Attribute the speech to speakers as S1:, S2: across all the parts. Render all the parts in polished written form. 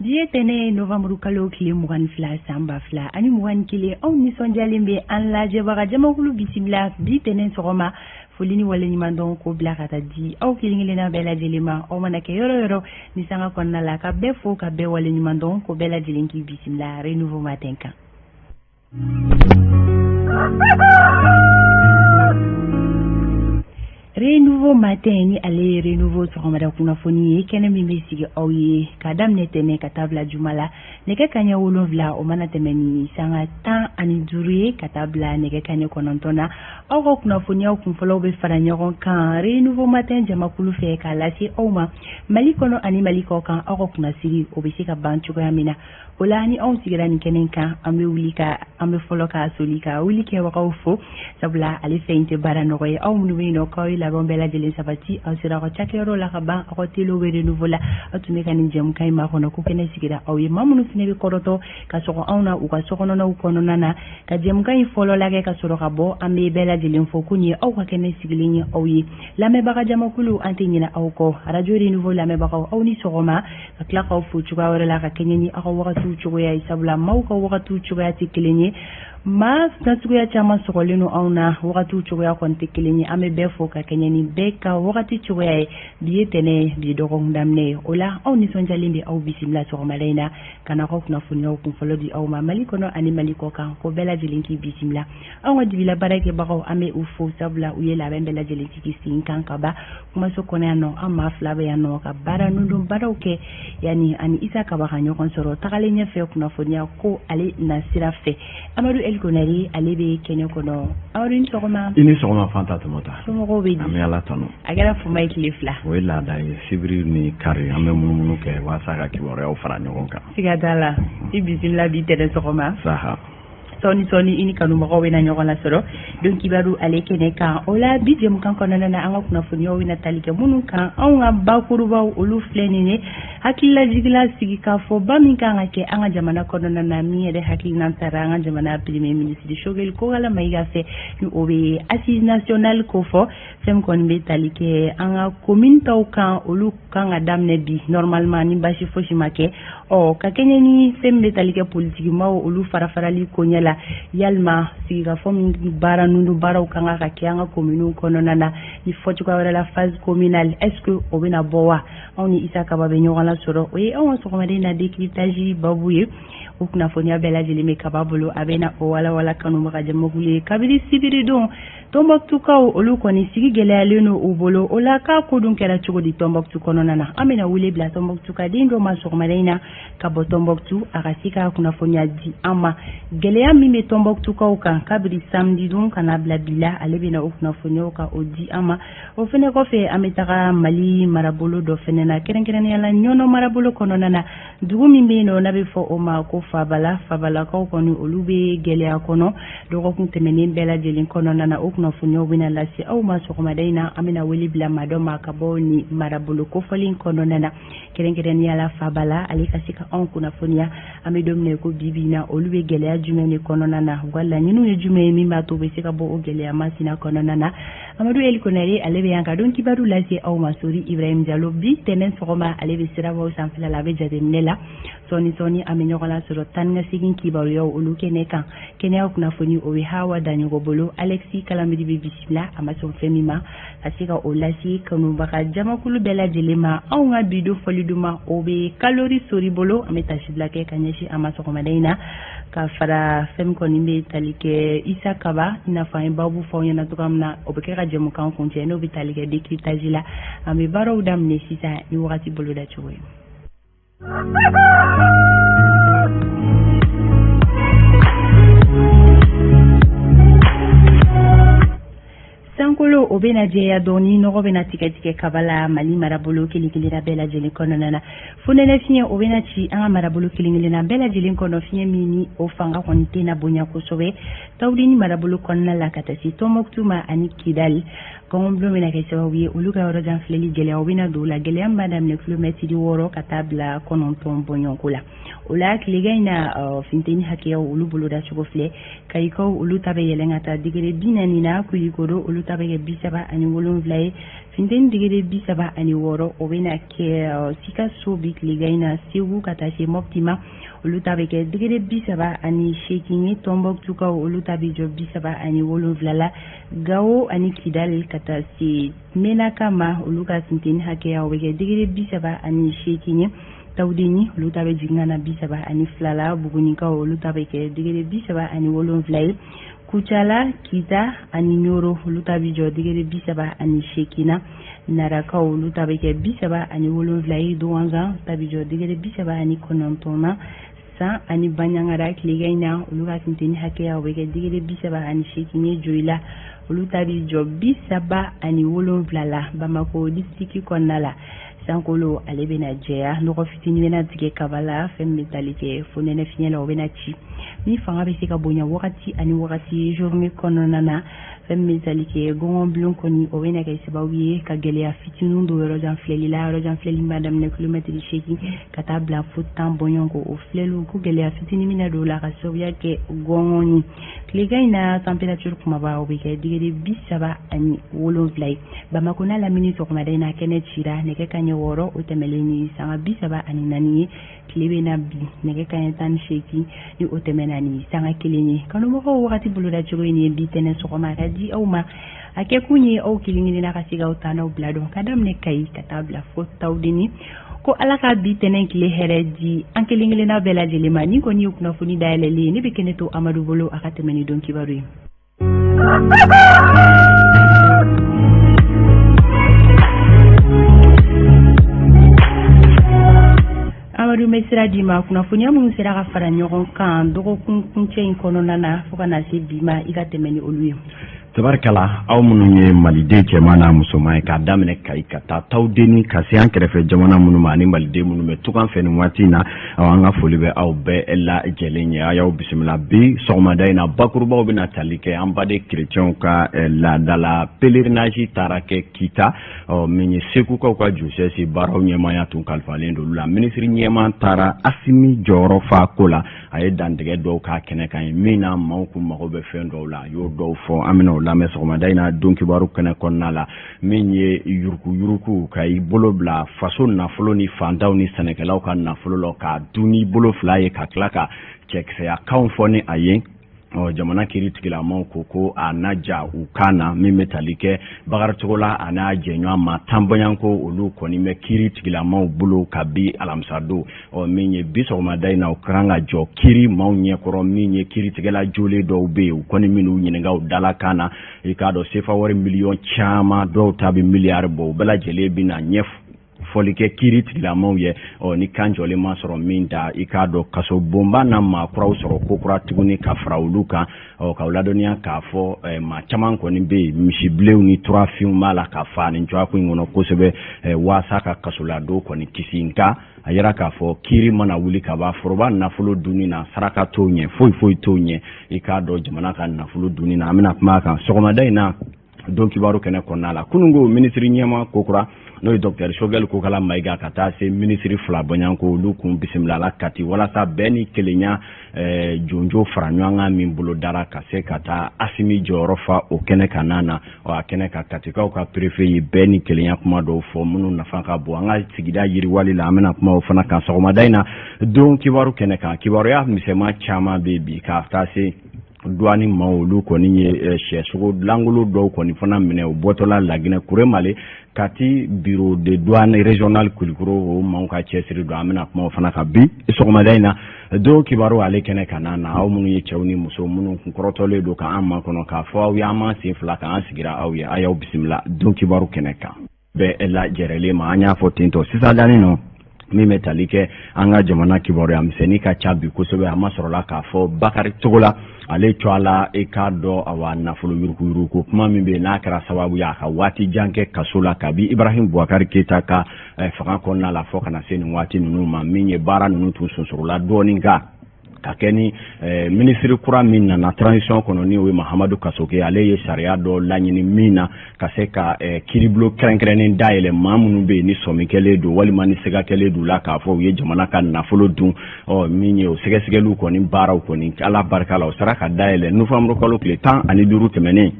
S1: Bi ye tɛnɛ novembre kalo tile 22 san 2021. Aw nisɔndiyalen bɛ an lajɛbaga jamakulu bisimila bi tɛnɛ sɔgɔma. Foli ni waleɲumandɔn ko bila ka taa di aw kelen kelenna bɛɛ lajɛlen ma, aw mana kɛ yɔrɔ yɔrɔ ni sanga kɔnɔna la, ka bɛɛ fo ka bɛɛ waleɲumandɔn ko bɛɛ lajɛlen k'i bisimila Renouveau Matin kan. Renouveau Matin ni ale ye Renouveau sɔgɔmada kunnafoni ye, kɛnɛ min bɛ sigi aw ye ka daminɛ tɛnɛ ka taa bila juma la nɛgɛ kaɲɛ 7 o mana tɛmɛ ni sanga 15 ye ka taa bila nɛgɛ kaɲɛ 9 na. Aw ka kunnafoniyaw kunfɔlɔw bɛ fara ɲɔgɔn kan Renouveau Matin jamakulu fɛ k'a lase aw ma Mali kɔnɔ ani Mali kɔ kan. Aw ka kunnasiri o bɛ se ka ban cogoya min na, o la ni anw sigira nin kɛnɛ kan, an bɛ wuli ka an bɛ fɔlɔ ka soli ka wuli kɛbagaw fo, sabula ale fɛn in tɛ baara nɔgɔ ye. Aw minnu bɛ yen nɔ k'aw ye labɛn bɛɛ lajɛlen sabati, aw sera aw ka cakɛyɔrɔ la ka ban, aw ka telew bɛ Renouveau la, aw tun bɛ ka nin jɛmukan in makɔnɔ ko kɛnɛ sigira aw ye. Maa minnu fana bɛ kɔrɔtɔ ka sɔgɔ anw na u ka sokɔnɔnaw kɔnɔna na ka jɛmukan in fɔlɔ lajɛ ka sɔrɔ ka bɔ, an bɛ bɛɛ lajɛlen fo ko nin ye aw ka kɛnɛ sigilen ye aw ye. Lamɛnbaga jamakulu, an tɛ ɲinɛ aw kɔ. Radio Renouveau lamɛnbagaw, aw ni sɔgɔma, ka tila k'aw fo cogoya wɛrɛ la ka kɛɲɛ ni aw ka wagatiw cogoya ye, sabula maaw ka wagatiw cogoya tɛ kelen ye. Maa nasuguya caman sɔgɔlen don anw na, wagatiw cogoya kɔni tɛ kelen ye. An bɛ bɛɛ fo ka kɛɲɛ ni bɛɛ ka wagati cogoya ye. Bi ye tɛnɛ ye, bi ye dɔgɔkun daminɛ ye, o la aw nisɔndiyalen bɛ aw bisimila sɔgɔmada in na ka na aw ka kunnafoniyaw kunfɔlɔ di aw ma Mali kɔnɔ ani Mali kɔ kan, ko bɛɛ lajɛlen k'i bisimila. Anw ka dibila baarakɛbagaw, an bɛ u fo, sabula u ye labɛn bɛɛ lajɛlen sigi sen kan ka ban kumaso kɔnɔ yan nɔ. An maa fila bɛ yan nɔ ka baara nundon baaraw kɛ yanni ani Isa Kaba ka ɲɔgɔn sɔrɔ tagalen ɲɛfɛ kunnafoniya ko ale na sira fɛ. Amadu El Konare, ale bɛ kɛnɛ kɔnɔ. Amadu, i ni sɔgɔma.
S2: I ni sɔgɔma Fanta Tɔmɔta.
S1: Somɔgɔw bɛ di?
S2: An bɛ Ala tanu.
S1: A kɛra fama ye tile fila.
S2: O ye laada ye, sibiri ni kari an bɛ munumunu kɛ walasa ka kibaruyaw fara ɲɔgɔn kan.
S1: Siga t'a la. I bisimila bi tɛnɛ sɔgɔma.
S2: Saha.
S1: Sɔɔni sɔɔni i ni kanubagaw bɛna ɲɔgɔn lasɔrɔ don kibaru ale kɛnɛ kan. O la bi jɛmukan kɔnɔna na, an ka kunnafoniyaw bɛna tali kɛ minnu kan, anw ka bakurubaw olu filɛ nin ye: hakililajigila sigikafɔba min kan ka kɛ an ka jamana kɔnɔna na, min yɛrɛ hakilina taara an ka jamana premier ministre Choguel Kokalla Maïga fɛ, ni o bɛ assise nationale kofɔ. Fɛn min kɔni bɛ tali kɛ an ka commune tɔw kan, olu kan ka daminɛ bi normalement ni basi fosi ma kɛ. Ɔ ka kɛɲɛ ni fɛn min bɛ tali kɛ politikimaw olu farafarali koɲɛ la, yalima sigikafɔ min baara ninnu baaraw kan ka kɛ an ka communes kɔnɔna na, ni fɔcogoya wɛrɛ la phase communale, est ce que o bɛna bɔ wa? Anw ni Isa Kaba bɛ ɲɔgɔn lasɔrɔ, o ye anw ka sɔgɔmaden na décryptage babu ye. O kunnafoniya bɛɛ lajɛlen bɛ Kaba bolo, a bɛ na o walawala kanubaga jamakulu ye. Kabini sibiri don, Tɔnbɔkutukaw olu kɔni sigi gɛlɛyalen don u bolo. O la k'a ko dun kɛra cogo di Tɔnbɔkutu kɔnɔna na? An bɛna wele bila Tɔnbɔkutu ka den dɔ ma sɔgɔmada in na ka bɔ Tɔnbɔkutu, a ka se ka kunnafoniya di an ma gɛlɛya min bɛ Tɔnbɔkutukaw kan kabini samedi don ka n'a bila bi la. Ale bɛna o kunnafoniyaw ka o di an ma. O fɛnɛ kɔfɛ, an bɛ taga Mali marabolo dɔ fɛnɛ na, kɛrɛnkɛrɛnnenya la Ɲɔnɔ marabolo kɔnɔna na, dugu min bɛ yen nɔ n'a bɛ fɔ o ma ko Fabala. Fabalakaw kɔni olu bɛ gɛlɛya kɔnɔ dɔgɔkun tɛmɛnen bɛɛ lajɛlen kɔnɔna na. O kunnafoniyaw bɛna lase aw ma sɔgɔmada in na. An bɛna wele bila maa dɔ ma ka bɔ nin marabolo kofɔlen kɔnɔna na, kɛrɛnkɛrɛnnenya la Fabala, ale ka se ka anw kunnafoniya an bɛ don min na ko bi bi in na olu bɛ gɛlɛya jumɛn de kɔnɔna na, u ka laɲiniw ye jumɛn ye min b'a to u bɛ se ka bɔ o gɛlɛya masina kɔnɔna na. Amadu El Konare, ale bɛ yan ka don kibaru lase aw ma. Sori Ibrahim Jalo, bi tɛnɛn sɔgɔma ale bɛ sirabaw sanfɛla la, a bɛ jateminɛ la. Sɔɔni sɔɔni an bɛ ɲɔgɔn lasɔrɔ tan ni ka segin kibaruyaw olu kɛnɛ kan. Kɛnɛya kunnafoni, o bɛ Hawa Daɲɔgɔ bolo. Alexis Kalambidi bɛ bisimila, a ma sɔn fɛn min ma ka se ka o lase kanubaga jamakulu bɛɛ lajɛlen ma. Anw ka bi don fɔli duman, o bɛ kalori sori bolo. An bɛ tasibila kɛ ka ɲɛsin a ma sɔgɔmada in na, ka fara fɛn min kɔni bɛ tali kɛ Isa Kaba, i n'a fɔ an ye babu fɔ aw ɲɛna cogoya min na, o bɛ kɛ ka jɛmukan kuncɛ, n'o bɛ tali kɛ décryptage la. An bɛ baaraw daminɛ sisan ni wagati boloda cogo ye. Sankolo o bɛna jɛya dɔɔni, nɔgɔ bɛna tigɛ tigɛ kaba la Mali marabolo kelen kelenna bɛɛ lajɛlen kɔnɔna na. Fonɛnɛ fiɲɛ o bɛna ci an ka marabolo kelen kelenna bɛɛ lajɛlen kɔnɔ, fiɲɛ min ni o fanga kɔni tɛna bonya kosɛbɛ Tawudeni marabolo kɔnɔna la ka taa se Tɔnbɔkutu ma ani Kidali. Gɔngɔnbulon bɛna kɛ sababu ye olu ka yɔrɔ jan filɛli gɛlɛya o bɛna don o la, gɛlɛya min b'a daminɛ kilomɛtiri 6 ka taa bila 9 bɔɲɔgɔnko la. O la tilegan in na, funteni hakɛyaw olu boloda cogo filɛ: Kayikaw olu ta bɛ yɛlɛn ka taa degré 40 na, Kulikoro olu ta bɛ kɛ 37 ye. Funteni degré 36, o bɛna kɛ Sikaso bi tilegan in na. Segu ka taa se Mɔpti ma, olu ta bɛ kɛ degré 38 ye. Tɔnbɔkutukaw, olu ta bɛ jɔ 37 la. Gawo ani Kidali ka taa se Menaka ma, olu ka funteni hakɛya, o bɛ kɛ degré 38 ye. Tawudeni, olu ta bɛ jigin ka na 32 la. Bugunikaw, olu ta bɛ kɛ degré 37 ye. Kucala, Kita ani Ɲoro, olu ta bɛ jɔ degré 38 na. Narakaw, olu ta bɛ kɛ 37 ye. Duwanzan ta bɛ jɔ degré 39 na. San ani Baɲangara, tilegan in na, olu ka funteni hakɛya, o bɛ kɛ degré 38 ye. Joyila, olu ta bɛ jɔ 37 la. Bamakɔ district kɔnɔna la, sankolo ale bɛna jɛya, nɔgɔ fitinin bɛna tigɛ kaba la. Fɛn min bɛ tali kɛ fonɛnɛ fiɲɛ la, o bɛna ci min fanga bɛ se ka bonya wagati ani wagati journée kɔnɔna na. Fɛn min bɛ tali kɛ gɔngɔnbulon kɔni, o bɛna kɛ sababu ye ka gɛlɛya fitinin don yɔrɔjan filɛli la. Yɔrɔjan filɛli b'a daminɛ kilomɛtiri 8 ka taa bila fo 10 bɔɲɔgɔn ko, o filɛliw ko gɛlɛya fitinin bɛna don o la ka sababuya kɛ gɔngɔn ye. Tilegan in na, température kumaba, o bɛ kɛ degré 37 ye. Bamakɔ n'a lamini, sɔgɔmada in na, kɛnɛ cira. Nɛgɛ kanɲɛ 6, o tɛmɛlen ni sanga 34 ye. Tile bɛ na bin nɛgɛ kanɲɛ 18, ni o tɛmɛna ni sanga 1 ye. Kanumɔgɔw, wagati boloda cogo in ye bi tɛnɛ sɔgɔma ka di aw ma. A kɛ kun ye aw kelen kelenna ka se k'aw ta n'aw bila dɔn, ka daminɛ Kayi ka taa bila fo Tawudeni. Ko Ala ka bi tɛnɛ tile hɛrɛ di an kelen kelenna bɛɛ lajɛlen ma. Ni kɔni ye kunnafoni dayɛlɛlen ye, ne bɛ kɛnɛ to Amadu bolo, a ka tɛmɛ ni don kibaru ye. Amadu, bɛ sira d'i ma. Kunnafoniya minnu sera ka fara ɲɔgɔn kan dɔgɔkun kuncɛ in kɔnɔna na fo ka na se bi ma, i ka tɛmɛ ni olu ye.
S2: Tabarikala, aw minnu ye maliden cɛman n'a musoman ye, k'a daminɛ Kayi ka taa Tawudeni, ka se an kɛrɛfɛ jamana minnu ma, ani maliden minnu bɛ tungan fɛ nin waati in na, an ka foli bɛ aw bɛɛ lajɛlen ye. A y'aw bisimila bi sɔgɔmada in na. Bakurubaw bɛna tali kɛ an baden kerecɛnw ka laadala pèlerinage taara kɛ Kita, min ye Segukaw ka diocèse baaraw ɲɛmaaya tun kalifalen don olu la. Minisiri ɲɛmaa taara Asimi jɔyɔrɔ fa ko la, a ye dantigɛ dɔw k'a kɛnɛ kan ye min na maaw kun mago bɛ fɛn dɔw la, a y'o dɔw fɔ. An bɛna o lamɛn sɔgɔmada in na don kibaru kɛnɛ kɔnɔna la. Min ye yuruguyurugu, ka i bolo bila faso nafolo ni fantanw ni sɛnɛkɛlaw ka nafolo la k'a dun n'i bolo fila ye, ka tila ka cɛkisɛyakanw fɔ ni a ye, ɔ jamana kiiri tigilamaw ko ko a na ja u kan na. Min bɛ tali kɛ Bakari Togola a n'a jɛɲɔgɔn maa 10 bɔɲɔgɔnko, olu kɔni bɛ kiiri tigilamaw bolo kabi alamisa don. Ɔ min ye bi sɔgɔmada in na, u ka kan ka jɔ kiiri maaw ɲɛkɔrɔ. Min ye kiiritigɛla jolen dɔw bɛ yen, u kɔni minnu ɲininka u dalakan na, i k'a dɔn sefa wari miliyɔn caman, dɔw ta bɛ miliyari bɔ, u bɛɛ lajɛlen bɛna ɲɛfɔli kɛ kiiri tigilamaw ye. Ɔ ni kan jɔlen ma sɔrɔ min da, i k'a dɔn kaso bonba na maa kuraw sɔrɔ ko kura tuguni ka fara olu kan. Ɔ k'aw ladɔnniya k'a fɔ maa caman kɔni bɛ yen, misibilenw ni turafinw b'a la ka fa nin dɔgɔkun in kɔnɔ kosɛbɛ waasa ka kasoladon kɔni kisi. Nka a yira k'a fɔ kiiri mana wuli ka ban foroba nafolo dunni na, saraka t'o ɲɛ, foyi foyi t'o ɲɛ, i k'a dɔn jamana ka nafolo dunni na. An bɛna kuma a kan sɔgɔmada in na don kibaru kɛnɛ kɔnɔna la. Kununko minisiri ɲɛmaa kokura, n'o ye docteur Choguel Kokala Mayiga, ka taa se minisiri fila bɔɲɔgɔnko, olu kun bisimilala Kati walasa bɛn ni kelenya jonjo fara ɲɔgɔn kan min bolo dara ka se ka taa Asimi jɔyɔrɔ fa o kɛnɛ kan n'a na. Ɔ a kɛnɛ kan, Katikaw ka préfet ye bɛn ni kelenya kuma dɔw fɔ minnu nafa ka bon an ka sigida yiriwali la. An bɛna kuma o fana kan sɔgɔmada in na don kibaru kɛnɛ kan. Kibaruya misɛnman caman bɛ bi, ka taa se douane maaw, olu kɔni ye sɛsogo langolo dɔw kɔni fana minɛ u bɔtɔla Laginɛ Kuremale. Kati bureau de douane régional Kulikoro, o maaw ka cɛsiri don. An bɛna kuma o fana kan bi sɔgɔmada in na don kibaru ale kɛnɛ kan na. Aw minnu ye cɛw ni muso minnu kun kɔrɔtɔlen don k'an makɔnɔ k'a fɔ aw ye, an m'an sen fila kan, an sigira aw ye, a y'aw bisimila don kibaru kɛnɛ kan bɛɛ lajɛrɛlen ma. An y'a fɔ tentɔ sisan dani nɔ, min bɛ tali kɛ an ka jamana kibaruya misɛnnin ka ca bi kosɛbɛ. A ma sɔrɔla k'a fɔ Bakari Togola ale tɔgɔ la, i k'a dɔn awa nafolo yuruguyurugu kuma min bɛ yen, n'a kɛra sababu ye a ka waati jan kɛ kaso la kabi Ibrahim Boubacar Keita ka fanga kɔnɔna la fo ka na se nin waati ninnu ma. Min ye baara ninnu tun sonsorola dɔɔnin kan ka kɛ ni minisiri kura min nana transition kɔnɔ, ni o ye Mahamadu Kasoge, ale ye sariya dɔ laɲini min na ka se ka kiiribulon kɛrɛnkɛrɛnnen dayɛlɛ maa minnu bɛ yen ni sɔmi kɛlen don walima ni siga kɛlen don la k'a fɔ u ye jamana ka nafolo dun. Ɔ min ye o sɛgɛsɛgɛliw kɔni baaraw kɔni, Ala barika la, o sera ka dayɛlɛ nowanburukalo tile 15 tɛmɛnen.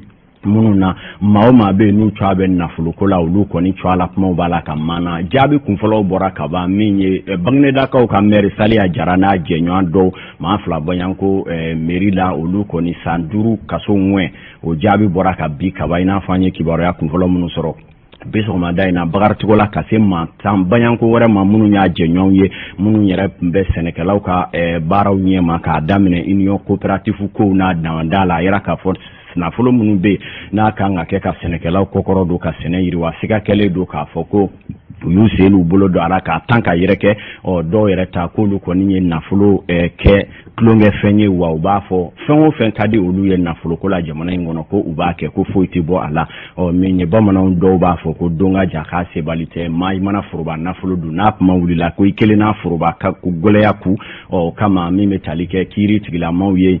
S2: Minnu na maa o maa bɛ yen n'u tɔgɔ bɛ nafoloko la, olu kɔni tɔgɔ la kumaw b'a la ka maana. Jaabi kunfɔlɔw bɔra ka ban. Min ye Baguinedakaw ka maire Saliya Jara n'a jɛɲɔgɔn dɔw, maa fila bɔɲɔgɔnko mairie la, olu kɔni san 5 kaso ŋɛn, o jaabi bɔra ka bi kaban. I n'a fɔ an ye kibaruya kunfɔlɔ minnu sɔrɔ bi sɔgɔmada in na, Bakari Togola ka se maa 10 baɲanko wɛrɛ ma, minnu y'a jɛɲɔgɔnw ye, minnu yɛrɛ tun bɛ sɛnɛkɛlaw ka baaraw ɲɛma k'a daminɛ union coopérative kow n'a damanda la. A yira k'a fɔ nafolo minnu bɛ yen n'a kan ka kɛ ka sɛnɛkɛlaw kɔkɔrɔ don, ka sɛnɛ yiriwa, siga kɛlen don k'a fɔ ko u y'u sen n'u bolo don a la k'a tan ka yɛrɛkɛ. Ɔ, dɔw yɛrɛ ta k'olu kɔni ye nafolo kɛ tulonkɛfɛn ye, wa u b'a fɔ fɛn o fɛn ka di olu ye nafoloko la jamana in kɔnɔ, ko u b'a kɛ, ko foyi tɛ bɔ a la. Ɔ, min ye bamananw dɔw b'a fɔ ko don ka jan k'a sebali tɛ maa, i mana foroba nafolo dun, n'a kuma wulila ko i kelen n'a foroba ka gɛlɛya ku. Ɔ, o kama min bɛ tali kɛ kiiri tigilamaw ye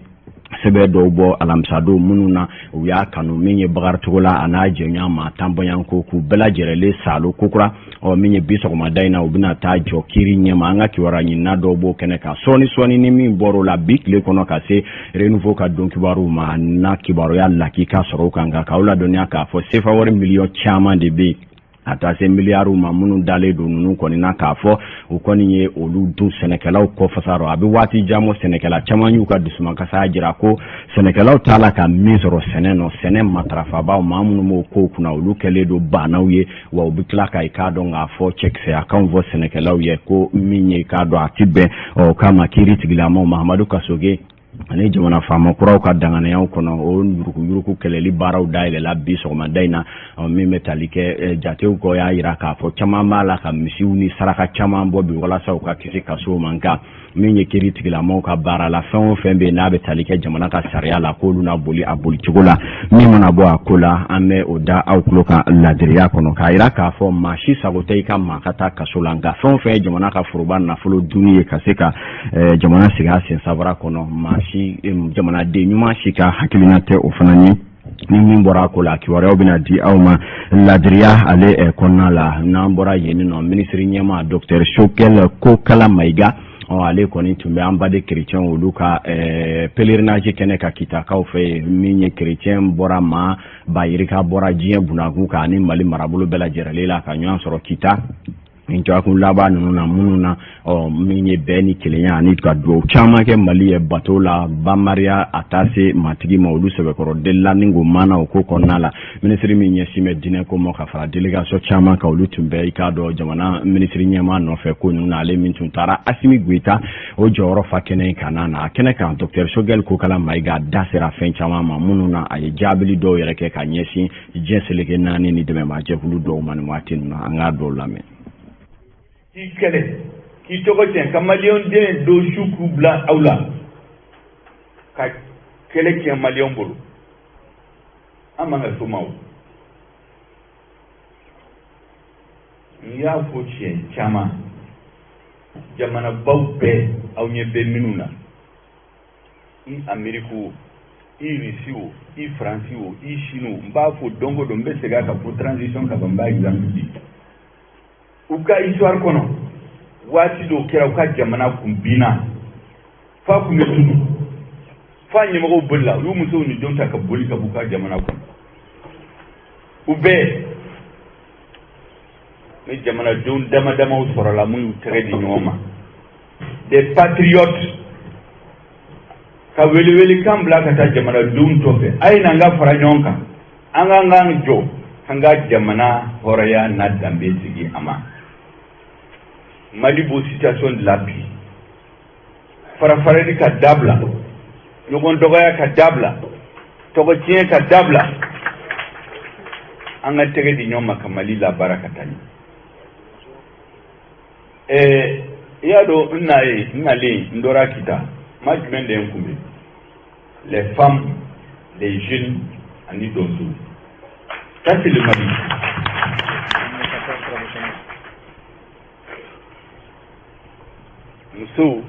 S2: sɛbɛn dɔw bɔ alamisadon minnu na u y'a kanu, min ye Bakari Togola a n'a jɛɲɔgɔn maa 10 bɔɲɔgɔnko, k'u bɛɛ lajɛrɛlen salo kokura. Ɔ, min ye bi sɔgɔmada in na, u bɛna taa jɔ kiiri ɲɛma. An ka kibaruya ɲinina dɔw b'o kɛnɛ kan sɔɔni sɔɔni. Ni min bɔr'o la bi tile kɔnɔ ka se Renouveau ka don kibaruw ma, na kibaruya lakika sɔrɔ o kan, nka k'aw ladɔnniya k'a fɔ sefa wari miliyɔn caman de bɛ yen, a taa se miliyariw ma, minnu dalen don ninnu kɔni na k'a fɔ u kɔni ye olu dun sɛnɛkɛlaw kɔ fasa rɔ. A bɛ waati jan bɔ, sɛnɛkɛla caman y'u ka dusumakasa jira ko sɛnɛkɛlaw t'a la ka min sɔrɔ sɛnɛ nɔ, sɛnɛ matarafabaw, maa minnu b'o kow kunna, olu kɛlen don bannaw ye, wa u bɛ tila ka i k'a dɔn k'a fɔ cɛkisɛyakanw fɔ sɛnɛkɛlaw ye ko min ye i k'a dɔn a ti bɛn. Ɔ, o kama kiiri tigilamaw Mahamadu Kasoge ani jamana faama kuraw ka danganiyaw kɔnɔ, o yuruguyurugu kɛlɛli baaraw dayɛlɛla bi sɔgɔmada in na. Min bɛ tali kɛ jatew kɔ, y'a jira k'a fɔ caman b'a la ka misiw ni saraka caman bɔ bi walasa u ka kisi kaso ma. Nka min ye kiiri tigilamaw ka baara la, fɛn o fɛn bɛ yen n'a bɛ tali kɛ jamana ka sariya la, k'olu na boli a boli cogo la. Min mana bɔ a ko la, an bɛ o da aw tulo kan ladiriya kɔnɔ, k'a jira k'a fɔ maa si sago tɛ i ka maa ka taa kaso la. Nka fɛn o fɛn ye jamana ka foroba nafolo dunni ye ka se ka jamana sigi a sen sabara kɔnɔ, maa si, jamanaden ɲuman si ka hakilina tɛ o fana ye. Ni min bɔra a ko la, kibaruyaw bɛna di aw ma ladiriya ale kɔnɔna la. N'an bɔra yen nɔ, minisiri ɲɛmaa docteur Choguel Kokalla Maïga, ɔ, ale kɔni tun bɛ an baden kerecɛnw olu ka pèlerinage kɛnɛ ka Kitakaw fɛ yen. Min ye kerecɛn bɔra, maa ba yirika bɔra diɲɛ bunakun kan ani Mali marabolo bɛɛ lajɛrɛlen la ka ɲɔgɔn sɔrɔ Kita nin dɔgɔkun laban ninnu na, minnu na, ɔ, min ye bɛn ni kelenya ani ka dugawu caman kɛ Mali ye bato la, bamariya a taa se matigi ma, olu sɛbɛkɔrɔ delila ni k'o maana o ko kɔnɔna la. Minisiri min ɲɛsin bɛ diinɛ ko ma ka fara délégation caman kan, olu tun bɛ i k'a dɔn jamana minisiri ɲɛmaa nɔfɛ ko ninnu na, ale min tun taara Assimi Goïta o jɔyɔrɔ fa kɛnɛ in kan na. A kɛnɛ kan, docteur Choguel Kokalla Maïga da sera fɛn caman ma, minnu na a ye jaabili dɔw yɛrɛ kɛ ka ɲɛsin diɲɛ seleke naani ni dɛmɛbaajɛkulu dɔw ma nin waati ninnu na. An k'a dɔw lamɛn.
S3: K'i kɛlɛ, k'i tɔgɔ tiɲɛ, ka maliyɛn den dɔ su k'u bila aw la ka kɛlɛ tiɲɛ maliyɛn bolo, an man ka s'o ma. O n y'a fɔ siɲɛ caman, jamanabaw bɛɛ, aw ɲɛ bɛ minnu na, i Ameriki o, i Russie o, i Faransi o, i Chine o, n b'a fɔ don o don, n bɛ segin a kan fo transition ka ban, n b'a exemple di. U ka histoire kɔnɔ, waati dɔw kɛra, u ka jamana kun binna f'a kun bɛ tunu, f'a ɲɛmɔgɔw bolila, u y'u musow ni denw ta ka boli ka b'u ka jamana kɔnɔ. U bɛɛ ni jamanadenw dama damaw sɔrɔla mun y'u tɛgɛ di ɲɔgɔn ma, des patriotes, ka welewelekan bila ka taa jamanadenw tɔ fɛ: a ye n'an ka fara ɲɔgɔn kan, an k'an k'an jɔ k'an ka jamana hɔrɔnya n'a danbe sigi a ma. Mali b'o situation de la bi. Farafarali ka dabila, ɲɔgɔn dɔgɔya ka dabila, tɔgɔ tiɲɛ ka dabila, an ka tɛgɛ di ɲɔgɔn ma ka Mali labaara ka taa ɲɛ. I y'a dɔn, n na ye n nalen, n dɔra Kita, maa jumɛn de ye n kunbɛn? Les femmes, les jeunes ani donso. Ça, c'est le Mali. Musow,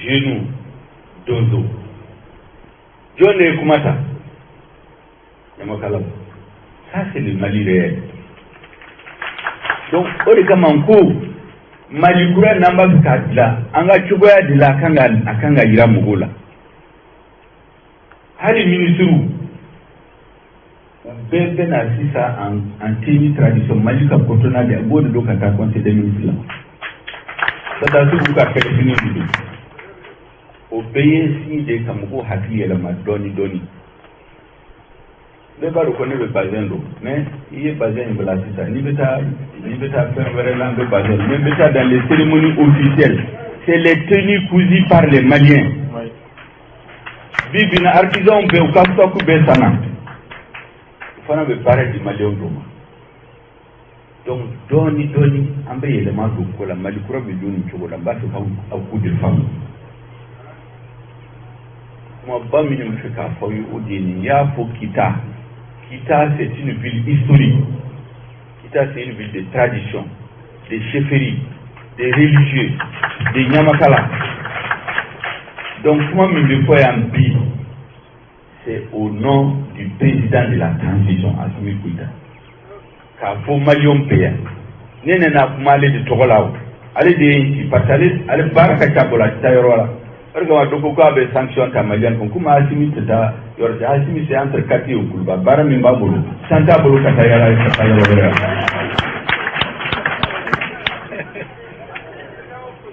S3: jeunes, donso, jɔn de ye kuma ta? Ɲamakalaw. Ça, c'est le Mali réel. Donc o de kama n ko Mali kura, n'an b'a fɛ k'a dilan an ka cogoya de la, a kan ka yira mɔgɔw la, hali minisiriw. U bɛɛ bɛ na sisan en tenue tradition Mali ka cotonnade de, a b'o de don ka taa conseil des ministres la. Sɔrɔdasiw b'u ka kɛlɛfini de don. O bɛɛ ye signe de ka mɔgɔw hakili yɛlɛma dɔɔni dɔɔni. Bɛɛ b'a dɔn ko ne bɛ bazin don, mais i ye bazin in bila sisan, n'i bɛ taa fɛn wɛrɛ la, n bɛ bazin, mais n bɛ taa dans les cérémonies officielles, c'est les tenues cousues par les Maliens. Bi bi in na, artisans bɛɛ, u ka stock bɛɛ sanna, u fana bɛ baara di Maliyɛnw dɔw ma. Donc dɔɔni dɔɔni, an bɛ yɛlɛma don ko la. Mali kura bɛ don nin cogo la. N b'a fɛ k'aw aw k'u de faamu. Kumaba minnu bɛ fɛ k'a fɔ aw ye, o de ye nin. N y'a fɔ Kita, Kita, c'est une ville historique. Kita, c'est une ville de tradition, de chefferie, de religieux, de ɲamakala. Donc kuma min bɛ fɔ yan bi, c'est au nom du président de la transition, Assimi Goïta, k'a fɔ Maliyɛnw bɛɛ yan. Ne nana kuma ale de tɔgɔ la. O ale de ye n ci, parce que ale baara ka ca bolo, a tɛ taa yɔrɔ la. O de kama dɔ ko k'a bɛ sanction ta Maliyɛn kun. Komi Assimi tɛ taa yɔrɔ cɛ, Assimi, c'est entre Kati et Kuluba. Baara min b'a bolo, san t'a bolo ka taa yala ka taa yɔrɔ wɛrɛ la.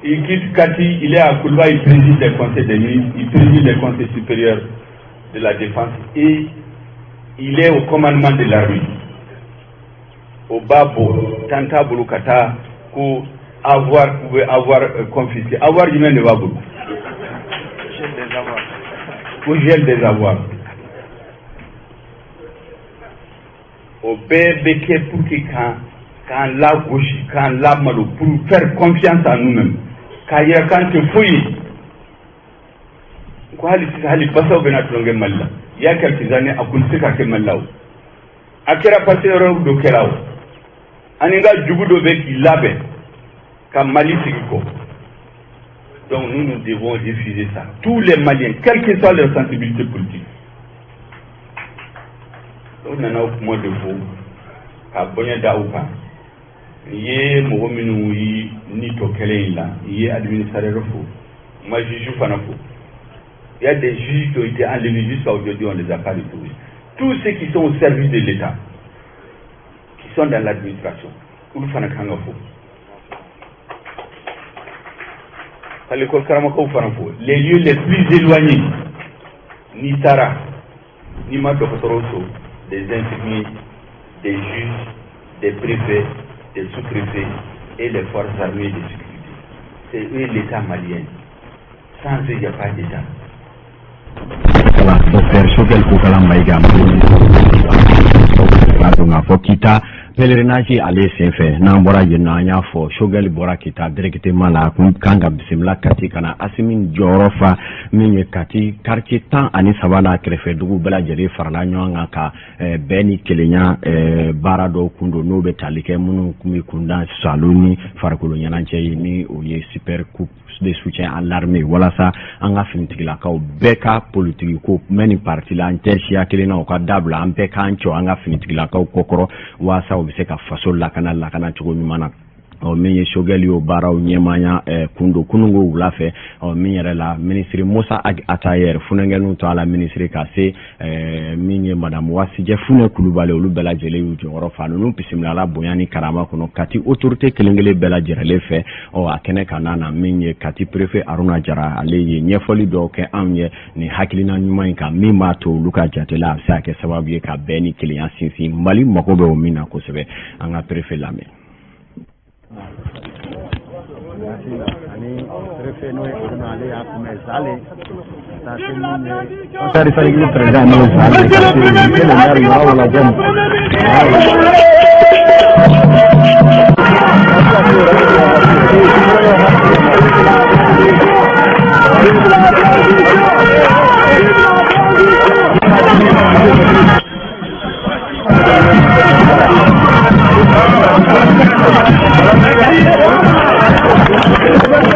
S3: Il quitte Kati, il est à Koulouba, il préside les conseils des ministres, il préside les conseils supérieurs de la défense et il est au commandement de l'armée. O b'a bɔ tan t'a bolo ka taa ko avoir pouvait avoir confisqué. Avoir jumɛn de b'a bolo? Ko gel des avoirs. O bɛɛ bɛ kɛ pour que k'an lagosi, k'an lamalo, pour faire confiance à nous-mêmes, k'a yira k'an tɛ foyi ye. Ko hali sisan, hali basaw bɛna tulonkɛ Mali la. Il y a quelques années, a kun tɛ se ka kɛ Mali la. O a kɛra parce que yɔrɔ dɔ kɛra. O ani n ka jugu dɔ bɛ k'i labɛn ka Mali sigi kɔ. Donc nous, nous devons refuser ça, tous les Maliens, quelle que soit leur sensibilité politique. O nana o kuma de fɔ ka bonya da aw kan. N ye mɔgɔ minnu yi ni tɔ kɛlɛ in la, n ye administrateur fo, n ma juge fana fo. Il y a des juges qui ont été enlevés jusqu'à aujourd'hui, on ne les a pas retrouvés. Tous ceux qui sont au service de l'État, qui sont dans l'administration, olu fana kan ka fo. Ka l'école karamɔgɔw fana fo. Les lieux les plus éloignés, n'i taara, n'i ma dɔgɔtɔrɔw sɔrɔ, des infirmiers, des juges, des préfets, des sous-préfets et les forces armées de sécurité. C'est eux l'État malien. Sans eux, il n'y a pas d'État.
S2: Voilà, docteur Choguel Kokalla Maïga k'a dɔn k'a fɔ Kita pèlerinage ale senfɛ. N'an bɔra yen nɔ, an y'a fɔ Choguel bɔra Kita directement la, a kun kan ka bisimila Kati ka na Asimi jɔyɔrɔ fa min ye Kati quartier 13 n'a kɛrɛfɛ dugu bɛɛ lajɛlen farala ɲɔgɔn kan ka bɛn ni kelenya baara dɔw kun don, n'o bɛ tali kɛ minnu kun bɛ kunda salo ni farikolo ɲɛnajɛ ye, ni o ye super coupe de soutien à l'armée, walasa an ka finitigilakaw bɛɛ ka politiki ko mɛ nin parti la, an tɛ siya kelen na, o ka dabila, an bɛɛ k'an cɔ an ka finitigilakaw kɔkɔrɔ, walasa u bɛ se ka faso lakana lakana cogo ɲuman na. Ɔ min ye Choguel y'o baaraw ɲɛmaaya kun don kununko wula fɛ. Ɔ min yɛrɛ la, minisiri Moussa Ag Attaher, funankɛninw to a la minisiri, ka se min ye madame Wasijɛ Funɛ Kulubali, olu bɛɛ lajɛlen y'u jɔyɔrɔ fa. Ninnu bisimilala bonya ni karama kɔnɔ Kati autorité kelen kelen bɛɛ lajɛlen fɛ. Ɔ a kɛnɛ kan n'a na, min ye Kati préfet Haruna Jara, ale ye ɲɛfɔli dɔw kɛ anw ye nin hakilina ɲuman in kan, min b'a to olu ka jate la, a bɛ se ka kɛ sababu ye ka bɛn ni kelenya sinsin. Mali mago bɛ o min na kosɛbɛ. An ka préfet lamɛn.
S4: Ani préfet n'o ye Haruna, ale y'a kunbɛn Zale ka taa se min ye conseil de président n'o ye Zale, ka se monsieur le maire Yɔrɔ Wala.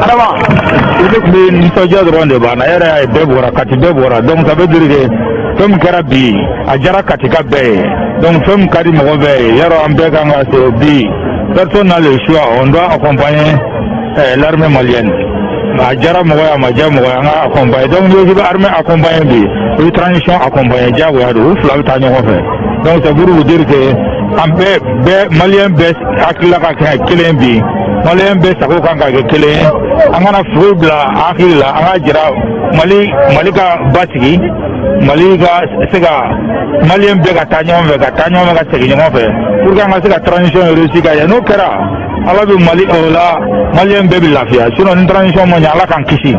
S5: Adama, i bɛ nisɔndiya dɔrɔn de b'an na. E yɛrɛ y'a ye, bɛɛ bɔra Kati, bɛɛ bɔra. Donc ça veut dire que fɛn min kɛra bi, a diyara Katika bɛɛ ye. Donc fɛn min ka di mɔgɔ bɛɛ ye, yarɔ an bɛɛ kan ka se bi, personne n'a le choix, on doit accompagner l'armée malienne. A diyara mɔgɔ ye, a ma diya mɔgɔ ye, an ka accompagner. Donc n'i ko k'i bɛ armée accompagner bi, i bɛ transition accompagner, diyagoya don, u fila bɛ taa ɲɔgɔn fɛ. Donc c'est pour vous dire que an bɛɛ bɛɛ maliyɛn bɛɛ hakilila ka kɛ kelen bi, maliyɛn bɛɛ sago kan ka kɛ kelen ye. An kana foyi bila hakili la, an ka jira Mali, Mali ka basigi, Mali ka se ka maliyɛn bɛɛ ka taa ɲɔgɔn fɛ, ka taa ɲɔgɔn fɛ, ka segin ɲɔgɔn fɛ, pour que an ka se ka transition réussir ka ɲɛ. N'o kɛra, Ala bɛ Mali o la, maliyɛn bɛɛ bɛ lafiya. Sinon ni transition ma ɲɛ, Ala k'an kisi.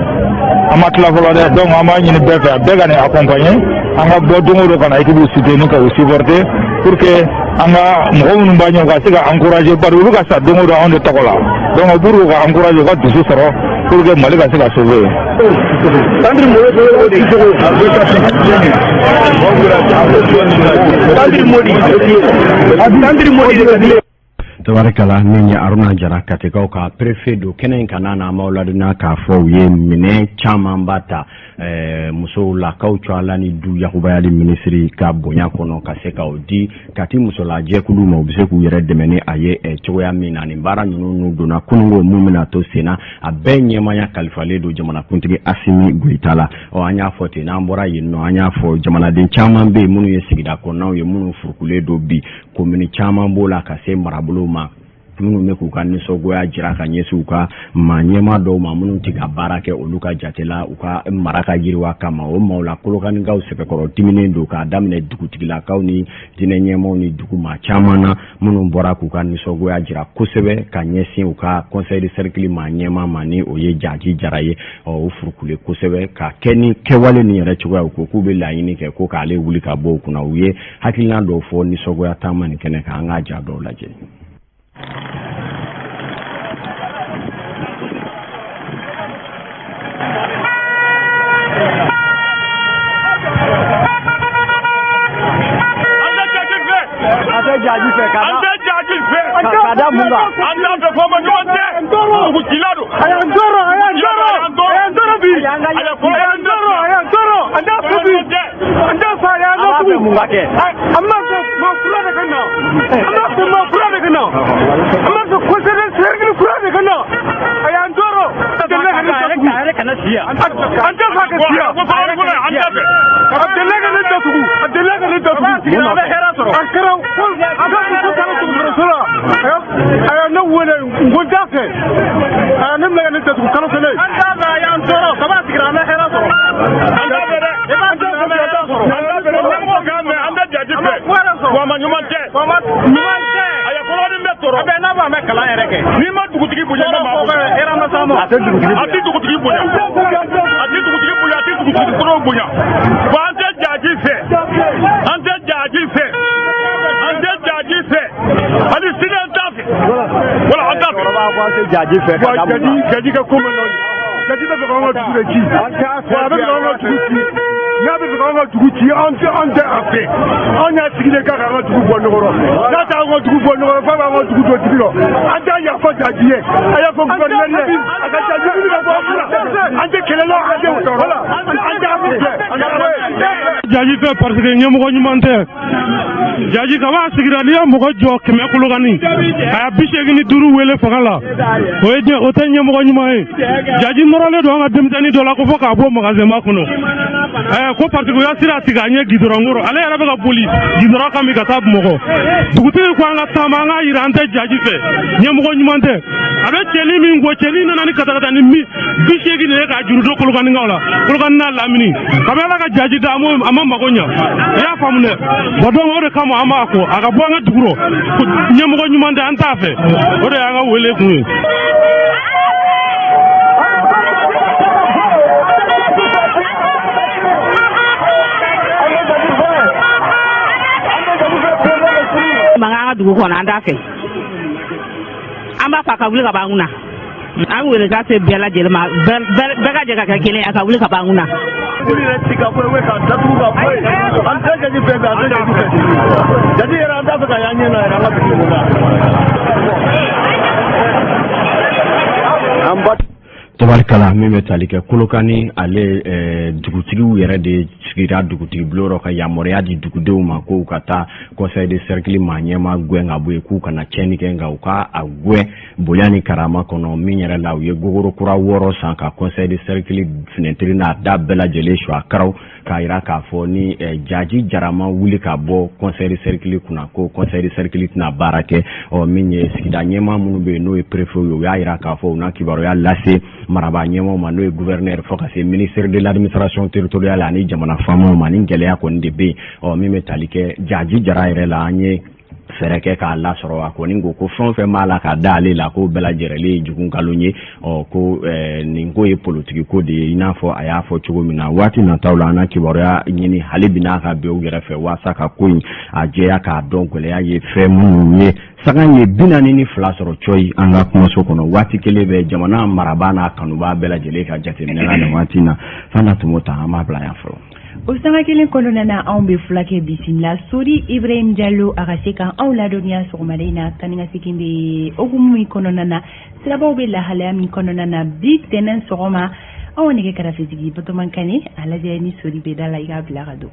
S5: An ma tila fɔlɔ dɛ. Donc an b'a ɲini bɛɛ fɛ, a bɛɛ ka nin accompagner, an ka bɔ don o don ka na équipe soutenir, ka u supporter, pour que an ka mɔgɔ minnu b'a ɲɛ, u ka se ka encourager, bari olu ka sa don o don anw de tɔgɔ la. Donc pour ka encourager, u ka dusu sɔrɔ, pour que Mali ka se ka sauver.
S6: Sandri Modi, Sandri Modi.
S2: Tabarikala, min ye Aruna Jara, Katikaw ka préfet don kɛnɛ in kan n'a n'an b'aw ladɔnniya k'a fɔ u ye minɛn camanba ta musow lakaw cogoya la ni du yakubayali minisiri ka bonya kɔnɔ, ka se k'o di Kati musolajɛkulu ma, u bɛ se k'u yɛrɛ dɛmɛ ni a ye cogoya min na. Nin baara ninnu n'u donna kununko mun bɛna to sen na, a bɛɛ ɲɛmaya kalifalen don jamanakuntigi Asimi Goyita la. Ɔ, an y'a fɔ ten, n'an bɔra yen nɔ, an y'a fɔ jamanaden caman bɛ yen minnu ye sigida kɔnɔnaw ye, minnu furukulen don bi, komini caman b'o la ka se marabolow ma, minnu bɛ k'u ka nisɔngoya jira ka ɲɛsin u ka maa ɲɛmaa dɔw ma, minnu tɛ ka baara kɛ olu ka jate la u ka mara ka yiriwa kama. O maaw la, Kolokanikaw sɛbɛkɔrɔ diminen don, k'a daminɛ dugutigilakaw ni diinɛ ɲɛmaaw ni dugu maa caman na, minnu bɔra k'u ka nisɔngoya jira kosɛbɛ ka ɲɛsin u ka conseil de cercle maa ɲɛmaa ma, ni o ye Jaji Jara ye. Ɔ, o furukule kosɛbɛ ka kɛ ni kɛwale nin yɛrɛ cogoya, u ko k'u bɛ laɲini kɛ ko k'ale wuli ka bɔ u kunna. U ye hakilina dɔw fɔ nisɔngoya taama nin kɛnɛ kan, an k'a ja dɔw lajɛ.
S6: An tɛ jaji fɛ. Ka da mun kan? An t'a fɛ, fɔ ma ɲɔgɔn tɛ. Dugutila don. A y'an tɔɔrɔ, a y'an tɔɔrɔ, a y'an tɔɔrɔ bi. A y'an tɔɔrɔ, a y'an tɔɔrɔ. An t'a fɛ bi. An t'a fɛ, a y'an datugu. Mun ka kɛ? An b'a fɛ maa kura de ka na. An b'a fɛ maa kura de ka na. An b'a fɛ conseil de cercle kura de ka na. A y'an tɔɔrɔ. A delila ka ne datugu. A yɛrɛ kana si yan. An t'a fɛ a ka si yan. An t'a fɛ. A delila ka ne datugu. A delila ka ne datugu. A bɛ hɛrɛ sɔrɔ. A kɛra ko a ka muso taara dɔgɔtɔrɔso la. A y'a ne wele, n ko n t'a fɛ. A y'a ne minɛ ka ne datugu kalo kelen. An t'a fɛ, a y'an tɔɔrɔ. Kaba sigira, an bɛ hɛrɛ sɔrɔ. An t'a fɛ dɛ. An t'a fɛ, an bɛ hɛrɛ sɔrɔ. An t'a fɛ dɛ. Ɲɛmɔgɔ k'a mɛn, an tɛ jaji fɛ. Faama ɲuman tɛ. Faama ɲuman tɛ. A ye kɔlɔni bɛ tɔɔrɔ. A bɛ n'a fɔ an bɛ kalan yɛrɛ kɛ. N'i ma dugutigi bonya, i bɛ maa bonya. Hɛrɛ ma s'a ma. A tɛ dugutigi bonya. A tɛ dugutigi bonya. A tɛ dugutigi bonya. A tɛ dugutigi kɔrɔw bonya. Wa an tɛ jaji fɛ. An tɛ jaji fɛ. An tɛ jaji fɛ. Hali sini an t'a fɛ. Wala an t'a fɛ.
S4: An tɛ jaji fɛ.
S6: Wa jaji jaji ka ko man nɔgɔn. Jaji bɛ fɛ k'an ka dugu de ci. Wa a bɛ fɛ k'an ka dugu ci. N'a bɛ fɛ k'an ka dugu ci, an tɛ an tɛ a fɛ. An y'a sigi de k'a k'an ka dugu bɔ ɲɔgɔn rɔ. N'a t'an ka dugu bɔ ɲɔgɔn rɔ, f'a b'an ka dugu don dibi rɔ. An t'a yafa jaji ye. A y'a fɔ gouverneur ye. A ka jaji wuli ka bɔ an kunna. An tɛ kɛlɛ la, an tɛ wala. An t'a fɛ.
S7: Jaji fɛ parce que ɲɛmɔgɔ ɲuman tɛ. Jaji kaba sigira, n'i ye mɔgɔ jɔ 100 Kolokani, a y'a 85 wele fanga la, o ye o tɛ ɲɛmɔgɔ ɲuman ye. Jaji nɔrɔlen don an ka denmisɛnnin dɔ la ko fɔ k'a bɔ magasin ba kɔnɔ, ko parce que u y'a sira tigɛ a ɲɛ gidɔrɔn kɔrɔ, ale yɛrɛ bɛ ka boli gidɔrɔn kan bi ka taa Bamakɔ. Dugutigi ko an ka taama, an k'a yira an tɛ jaji fɛ, ɲɛmɔgɔ ɲuman tɛ. A bɛ cɛnin min kɔ, cɛnin nana ni katakata ni 80 de ye k'a juru don Kolokanikaw la, Kolokani n'a lamini. Kabi Ala ka jaji da, a ma mago ɲa, i y'a faamu dɛ. Bon, donc o de kama an b'a kɔ, a ka bɔ an ka dugu rɔ, ɲɛmɔgɔ ɲuman tɛ, an t'a fɛ. O de y'an ka wele kun ye.
S8: Mankan an ka dugu kɔnɔ, an t'a fɛ. An b'a fɛ a ka wuli ka bɔ an kunna. An wele k'a se bɛɛ lajɛlen ma, bɛɛ ka jɛ ka kɛ kelen, a ka wuli ka bɔ an kunna.
S6: Yɛrɛ ci ka bɔ yen, k'a datugu ka bɔ yen. An tɛ jaji fɛ, an tɛ jaji fɛ. Jaji yɛrɛ, an t'a fɛ ka y'an ɲɛ na yɛrɛ, an ka dugu kɔnɔ.
S4: An ba.
S2: Tabarikala, min bɛ tali kɛ Kolokani, ale dugutigiw yɛrɛ de sigira dugutigi bulon rɔ ka yamaruya di dugudenw ma ko u ka taa conseil de cercle maa ɲɛmaa gɛn ka bɔ yen, k'u kana tiɲɛni kɛ, nka u ka a gɛn bonya ni karama kɔnɔ. Min yɛrɛ la, u ye gogoro kura 6 san ka conseil de cercle fenêtre n'a da bɛɛ lajɛlen su a karaw, k'a jira k'a fɔ ni Jaji Jara ma wuli ka bɔ conseil de cercle kunna, ko conseil de cercle tɛna baara kɛ. Ɔ, min ye sigida ɲɛmaa minnu bɛ yen, n'o ye préfet ye, u y'a jira k'a fɔ u na kibaruya lase marabaa ɲɛmaaw ma, n'o ye gouverneur, fo ka se ministre de l'administration territoriale ani jamana faamaw ma. Ni gɛlɛya kɔni de bɛ yen. Ɔ, min bɛ tali kɛ Jaji Jara yɛrɛ la, an ye fɛɛrɛ kɛ k'a lasɔrɔ. A kɔni ko ko fɛn o fɛn b'a la k'a da ale la, k'o bɛɛ lajɛlen ye jugu nkalon ye. Ɔ, ko nin ko ye politiki ko de ye, i n'a fɔ a y'a fɔ cogo min na. Waati nataw la, an na kibaruya ɲini hali bi n'a ka bɛn u yɛrɛ fɛ, walasa ka ko in a jɛya, k'a dɔn gɛlɛya ye fɛn minnu ye. Saga ye 42 sɔrɔ cɔyi an ka kumaso kɔnɔ waati kelen bɛ jamana marabaa n'a kanubaa bɛɛ lajɛlen ka jateminɛ la nin waati in na. Fana tun b'o ta, an b'a bila yan fɔlɔ.
S1: O sanga kelen kɔnɔna na, anw bɛ fulakɛ bisimila, Sori Ibrahim Jalo, a ka se ka anw ladɔnniya sɔgɔmada in na taa ni ka segin bɛ hokumu min kɔnɔna na, sirabaw bɛ lahalaya min kɔnɔna na bi tɛnɛn sɔgɔma. Anw nɛgɛ karafetigi Batɔman Kane, a lajɛ ni Sori bɛ da la, i k'a bila ka don.